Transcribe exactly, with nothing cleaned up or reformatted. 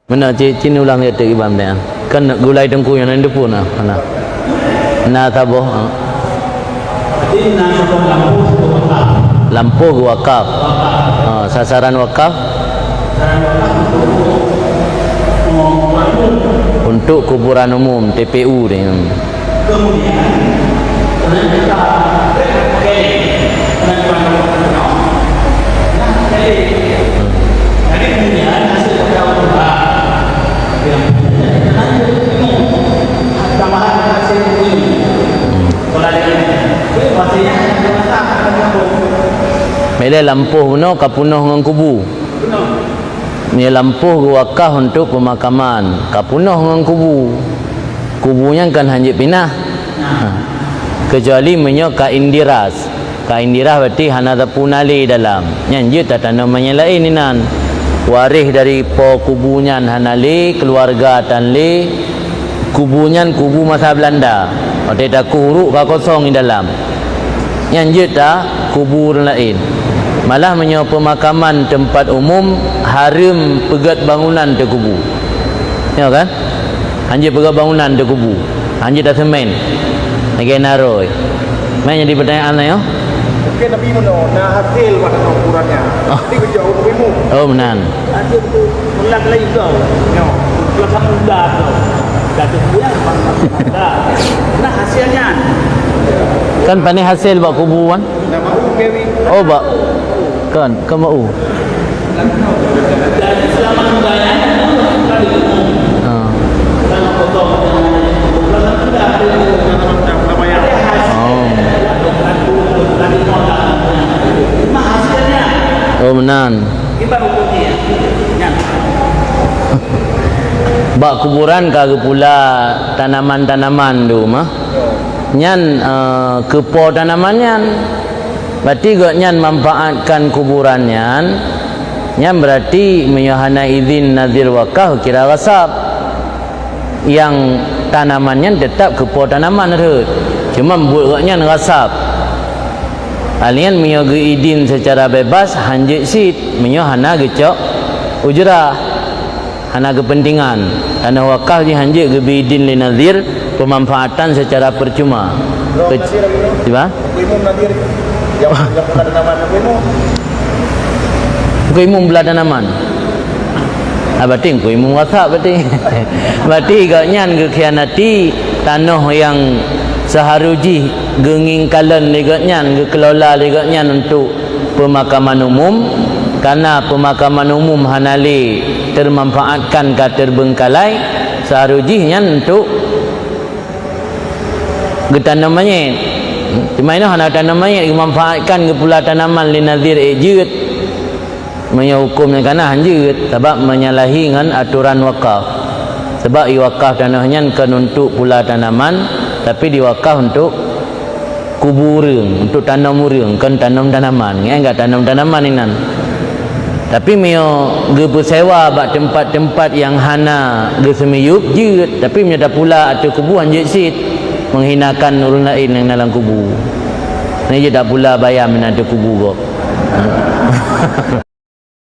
Meunan cit, cit ulang lé teuk iban nyan. Kan gulai teungku nyang na depan na. Na. Na saboh, ha. Lampôh geuwakaf. Ha, sasaran wakaf untuk kuburan umum, T P U ni. Meulée lampôh bunoe ka peunoh ngon kubu. Meunyoe lampôh geuwakaf untuk peumakaman, ka peunoh ngon kubu. Kubu nyan kan hanjeuet pinah. Ha. Keucuali meunyoe ka indiras. Ka indiras berarti hana sapeue na lé dalam. Nyan jeuet tatanom manyang laén inan. Waréh dari po kubu nyan hana lé, keuluwarga tan lé, kubu nyan kubu masa Beulanda. Watée takueh uruek ka kosong di dalam. Nyan jeuet takubu ureuëng laén. Malah meunyoe peumakaman teumpat umum, hareuem peugét bangunan teukubu. Nyoe kan? Hanjeuet peugét bangunan teukubu. Hanjeuet taseumén. Lagée na roh. Meunan jadi pertanyaan laén, nyoe? Mungkin Nabi meunoe, na hasil bak kuburan nyan. Oh. Jadi geujak ureuëng imum. Oh, meunan. Asyik tu ulang lagi kau. Yo, ulang kamu udah kau. Dah tu dia bang udah. Nah, hasilnya. Kan pané hasil bak kubu kan? Nama u Kevin? Oh, bak. Kan, kan bak u. Jadi selama mudanya kan. Ha. Oh. Oh, meunan. Bak kuburan ka geupula tanaman-tanaman dum, ah. Nyan, eh, keupo tanaman nyan. Berarti gobnyan manfaatkan kuburan nyan. Nyan berarti meunyoe hana idhin nazir wakaf kira ghasab. Nyang tanaman nyan teutap keupo tanaman rhot. Cuma buet gobnyan ghasab. Hal nyan meunyoe geuidhin seucara bebas, hanjeuet cit, meunyoe hana geucok ujrah, hana keupeuntengan. Tanoh wakaf jih hanjeuet geubri idhin lé nazir, peumanfaatan seucara peurcuma. Keu-, siba? Buku imum nazir. Yang, yang bukan tanaman buku imum. Buku imum bela tanaman. Ah, berarti Teungku Imum WhatsApp berarti. Berarti gobnyan geukhianati tanoh nyang seuharôh jih geungieng kalon lé gobnyan, geukelola lé gobnyan untuk peumakaman umum, kareuna peumakaman umum hana lé teumanfaatkan ka teubeungkalai, seuharôh jih nyan untuk geutanom manyét. Teuma inoe hana tanom manyét, geumanfaatkan geupula tanaman lé nazir ék jeuet. Meunyoe huköm nyang kana hanjeuet, sabab menyalahi ngon atoran wakaf. Sabab iwakaf tanoh nyan kon untuk pula tanaman, tapi diwakaf untuk kubu ureuëng, untuk tanom ureuëng, kon tanom tanaman. Ingat, tanom tanaman inan. Tapi meunyoe geupeusewa bak teumpat-teumpat nyang hana geuseumiyueb, jeuet. Tapi meunyoe tapula ateueh kubu, hanjeuet cit, menghinakan ureuëng laén nyang na lam kubu. Nyan jeuet tapula bayam inan ateueh kubu gob.